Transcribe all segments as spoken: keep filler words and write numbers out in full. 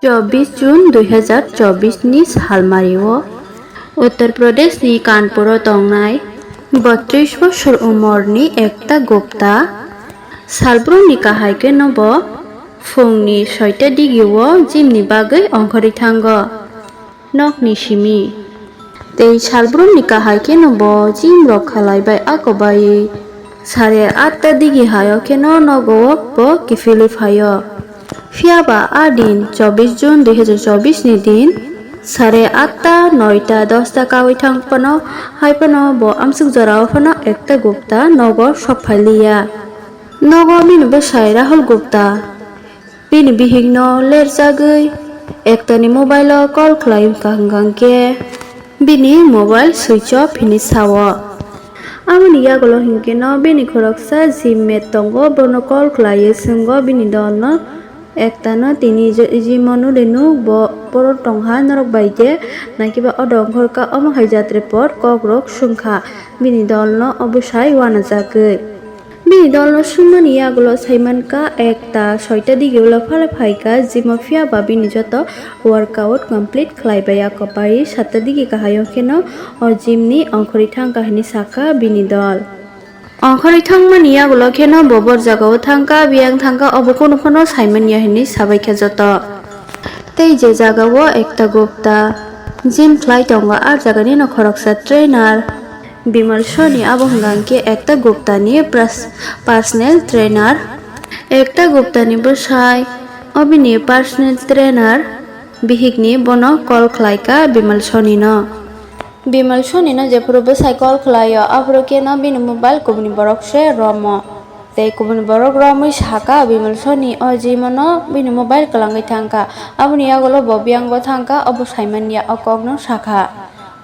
Chobbish June dui hazar chobbish ni salmario Uttar Pradesh ni Kanpur o tongnai botris bosor umor ni Ekta Gupta salbrum ni kahai khe no bo phung ni soita digi o gym ni bagwi ongkhorwi thango. Nok ni simi tei salbrum ni kahai khe no bo gym rok khalai bai ako bai sare atta digi hai o khe no nogo o bo kiphilwi phai o. Phiya ba a din chobbish June dui hazar chobbish ni din sare atta, noita, dosta kawi thang phano hai phano bo amsuk jora o phano Ekta Gupta nogo sok phai li ya. Nogo bini bwsai Rahul Gupta bini bihik no lerjagwi Ekta ni mobile o call khlai wngkha, hwnkha hwnkhe bini mobile switch off hinwi sa o. Aboni yagulo hinkhe no bini khoroksa gym mate tongo, bono call khlaiwi swngo bini dol no, Ekta no tini je-, gym o nw de nuk bo, boro tongha norok bai de, naikiba o dongkhor ka omo hai jat report kok rok swngkha bini dol no o bwsai uanajagwi. Bini dol no swngmani yagulo saimankha Ekta soita digi ulo phala phaikha gym o, phiya ba bini joto workout complete khlai bai ako bai satta digi kahai o kheno o gym ni ongkhorwi thangkha hinwi sakha bini dol. Ongkhorwi thangmani yagulo kheno bo bor jagao thangkha, biyang thangkha, obo kunu phano saimanya hinwi sabaikha joto. Tei je jagao Ekta Gupta gym khlai tongo, a jagani no khoroksa trainer Bimal Soni, abo hwnkha hwnkhe Ekta Gupta ni pers-, personal trainer. Ekta Gupta ni bwsai o bini personal trainer bihik ni bono call khlai kha Bimal Soni no. Bimal Soni no jephuru bwsai call khlai o, aphuru khe no bini mobile kubuni borok se romo. Tei kubuni borok romwi sakha Bimal Soni o gym o no bini mobile kwlangwi thangkha. Aboni yagulo bo biyang bo thangkha, obo saimanya o kok no sakha.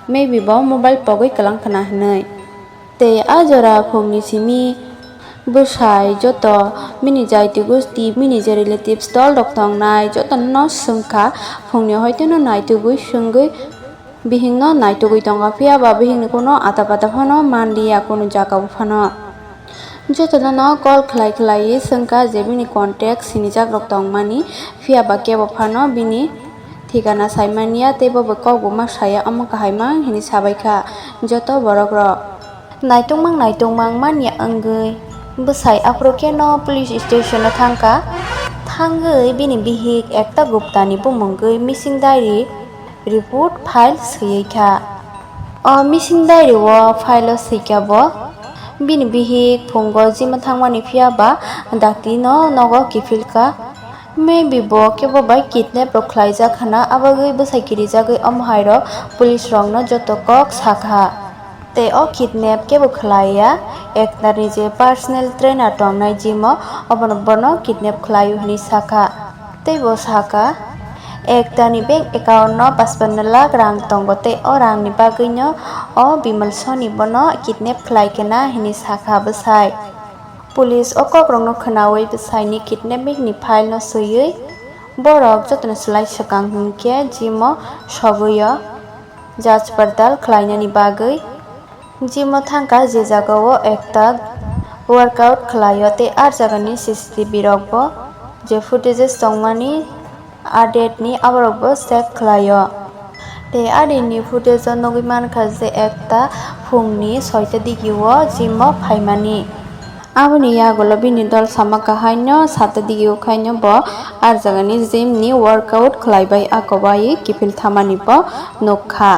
Maybe bo mobile pogwi kwlang khna hinwi. Tei a jora phungni simi bwsai joto bini jaiti gusti, bini je relatives dol rok tongnai jotono no swngkha, phungni hoiteno naitugwi swngwi bihikno naitugwi tongkha, phiya ba bihikni kuno ata pata phano manliya, kuno jagao phano. Jotono no call khlai khlaiwi swngkha je bini contact sinijak rok tongmani, phiya ba kebo phano bini thikana saimanya tei bo bai kok bo ma saya, omo kahai mang hinwi sabaikha joto borok rok. Naitungmang naitungmang manya wngwi bwsai aphuru khe no police station o thangkha, thangwi bini bihik Ekta Gupta ni bumungwi missing diary report file swiwi kha. O missing diary o file o swikha bo bini bihik phungo gym o thangmani, phiya ba dakti no nogo kiphilkha. Maybe bo kebo bai kidnap rok khlaijak hwna, abagwi bwsai kirijagwi omo hai rok police rok no joto kok sakha. Tei o kidnap kebo khlaiya, Ekta ni je personal trainer tongnai gym o, obono bono kidnap khlaio hinwi sakha. Tei bo sakha, Ekta ni bank account no pachpanna lakh rang tongo tei o rang ni bagwi no o Bimal Soni bono kidnap khlai kena hinwi sakha bwsai. Police o kok rok no khwnawi bwsai ni kidnapping ni file no swiwi borok jotono swlai swkang hinkhe gym o sogwi o jaj pardal khlainani bagwi. Gym o thangkha je jagao Ekta workout khlaio tei ah jagani C C T V rokbo je footages tongmani update ni aborokbo check khlaio. Tei adini footage o nugwi mankha je Ekta phungni soita digio gym o phaimani. Aboni yagulo bini dol sama kahaino sata digio khaino bo ah jagani gym ni workout khlaibai akobai kiphil thamani bo nukha.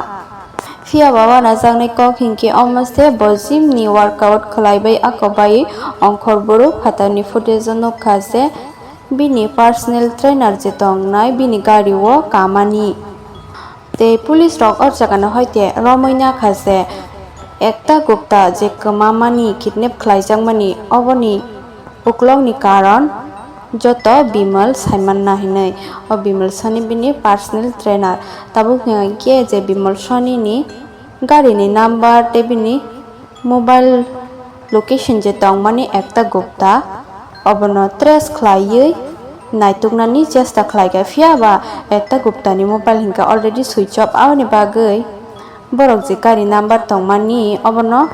Phiya ba uanajaknai kok hinkhe omo se bo gym ni workout khlaibai akobai ongkhor buru phatarni footage o nukha je bini personal trainer je tongnai bini gari o kamani. Tei police rok o jaga no hoite romwi nakha je Ekta Gupta je kwmamani, kidnap khlaijakmani, oboni uklokni karon joto Bimal saimanna hinwi. O Bimal Soni bini personal trainer. Tabuk hwnkhe je Bimal Soni ni gari ni number tei bini mobile location je tongmani Ekta Gupta, obono trace khlaiwi naituknani chesta khlaikha, phiya ba Ekta Gupta ni mobile hinkhe already switch off, aboni bagwi borok je gari number tongmani obono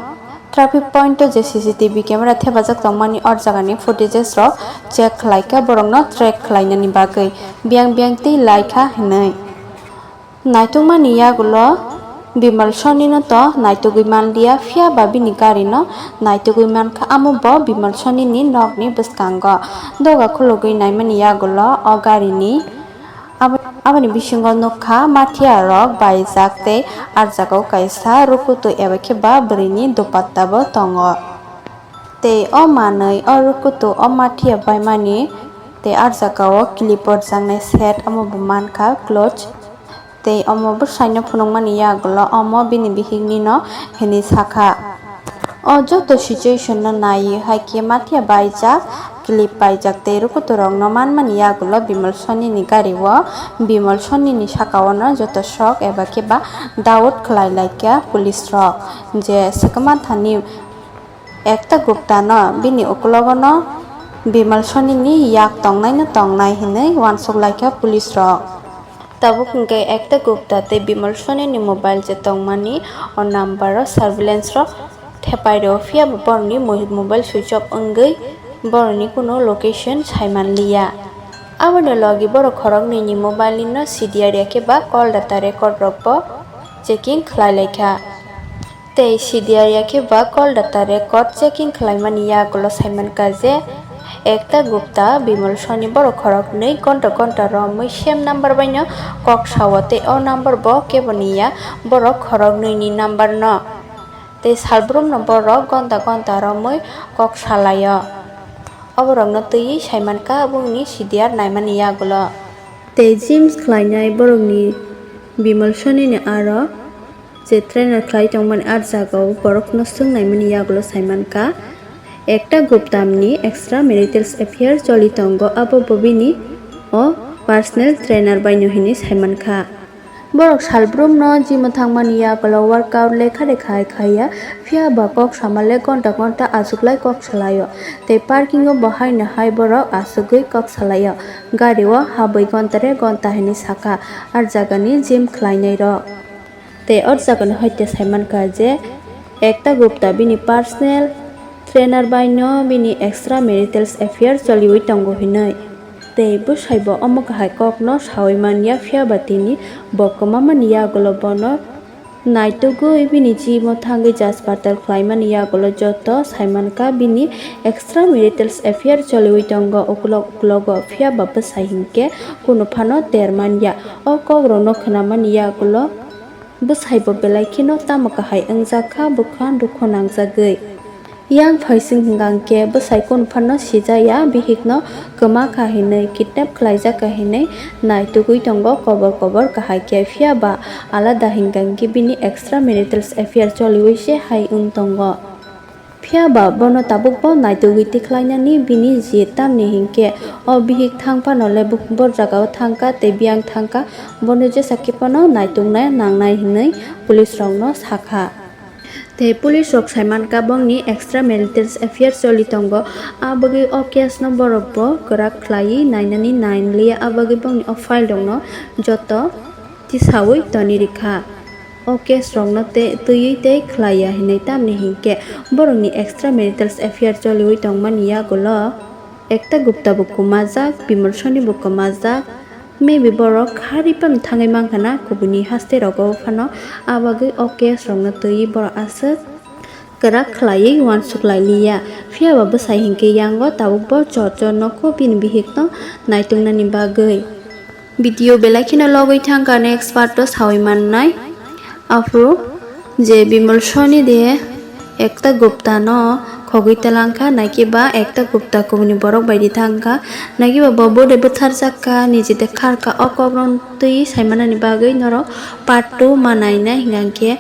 Traffic point o je C C T V camera thepajak tongmani o jagani footages rok check khlaikha borokno track khlainani bagwi biyang biyang tei laikha hinwi. Naitugmani yagulo Bimal Sonino to naitugwi manliya, phiya ba bini garino naitugwi mankha, amo bo Bimal Sonini nokni bwskango. Doga khulugwi naimani yagulo o garini abo-, aboni bisingo nukha mathiya rok baijak tei ah jagao kaisa rukutu eba khe ba bwrwini dupatta bo tongo. Tei o manwi o rukutu o mathiya baimani tei ah jagao clip rwjaknai set omo bo mankha clutch. Tei omo bwsaino phunukmani yagulo omo bini bihiknino hinwi sakha. O joto situation no naiwi hai khe mathiya baijak, clip paijak tei rukutu rokno manmani yagulo Bimal Sonini gari o Bimal Sonini sakao no joto sok eba khe ba doubt khlai laikha police rok je swkma thani Ekta Gupta no bini uklogo no Bimal Sonini yak tongnai no tongnai hinwi uansuk laikha police rok. Tabuk hwnkhe Ekta Gupta tei Bimal Sonini mobile je tongmani o number o surveillance rok thepai rw, phiya bo borokni mo-, mobile switch off wngwi borokni kuno location saimanliya. Aboni logi borok khoroknwini mobile ni no C D R ya khe ba call data record rok bo checking khlai laikha. Tei C D R ya khe ba call data record checking khlaimani yagulo saimankha je Ekta Gupta Bimal Soni borok khoroknwi gonta gonta romwi same number baino kok sao tei o number bo keboni ya, borok khoroknwini number no. Tei salbrumno borok gonta gonta romwi kok salaio. Oborokno twiwi saimankha bongni C D R naimani yagulo. Tei gyms khlainai borokni Bimal Sonini aro je trainer khlai tongmani ah jagao borokno swngnaimani yagulo saimankha, Ekta Guptamni extra marital affair choli tongo, abo bo bini o personal trainer baino hinwi saimankha. Borok salbrumno gym-o thangmani yagulo workout lekha rekha hai khaiya, phiya ba kok sama le gonta gonta achuklai kok salaio. Tei parking-o bo haino hai borok achugwi kok salaio. Gari-o habwi gonta re gonta hinwi sakha ah jagani gym khlainairok. Tei o jagano haikhe saimankha je Ekta Gupta bini personal trainer baino bini extra marital affair choliwi tongo hinwi. Tei bwsaibo omo kahai kokno saui manya, phiya ba tini bo kwmamani yagulo bono naitugwi bini gym-o thangwi jaspartal khlaimani yagulo joto saimankha bini extra marital affair choliwi tongo ukulok ukulogo, phiya ba bwsai hinkhe kunu phano ter manya. O kokrokno khnamani yagulo bwsaibo belai kheno tamo kahai wngjak kha, bwkha dukhu nangjagwi. Yang phaising hwnkha khe bwsai kunu phano sijaya, bihikno kwma kha hinwi, kidnap khlaijak kha hinwi naitugwi tongo kobor kobor kahai khe, phiya ba alada hwnkha khe bini extra marital affair choliwi se hai wng tongo. Phiya ba bono tabukbo naitugwi tikhlainani bini jit, tamni hinkhe o bihik thang phano le bo-, bor jagao thangkha tei biyang thangkha, bono jesa khe phano naitukna nangnai hinwi police rokno sakha. Tei police rok saimankha bongni extra marital affair choli tongo, a bagwi o case no borok bo kwrak khlaiwi nainani nainliya, a bagwi bongni o file rokno joto tisaui toni rikha. O case rokno te-, twiwi tei khlaiya hinwi, tamni hinkhe borokni extra marital affair choliwi tongmani yagulo Ekta Gupta bo kwmajak, Bimal Soni bo kwmajak, maybe borok khari phano thangwi mankha na kubuni haste rogo phano, a bagwi o case rokno twiwi borok aswk kwrak khlaiwi uansuk lai liya. Phiya ba bwsai hinkhe yango tabukbo chor chor nokho bini bihikno naituknani bagwi. Video belai kheno logwi thangkha, next part o saui mannai. Aphuru je Bimal Soni de Ekta Gupta no khogwi talangkha, naikhe ba Ekta Gupta kubuni borok bai di thangkha, naikhe ba bo bode bwtharjak kha, niji de kharkha, o kok no twi saimanani bagwi norok part two ma nainai hwnkhe.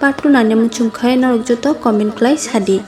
Part two nani muchung khai norok joto comment khlai sadi.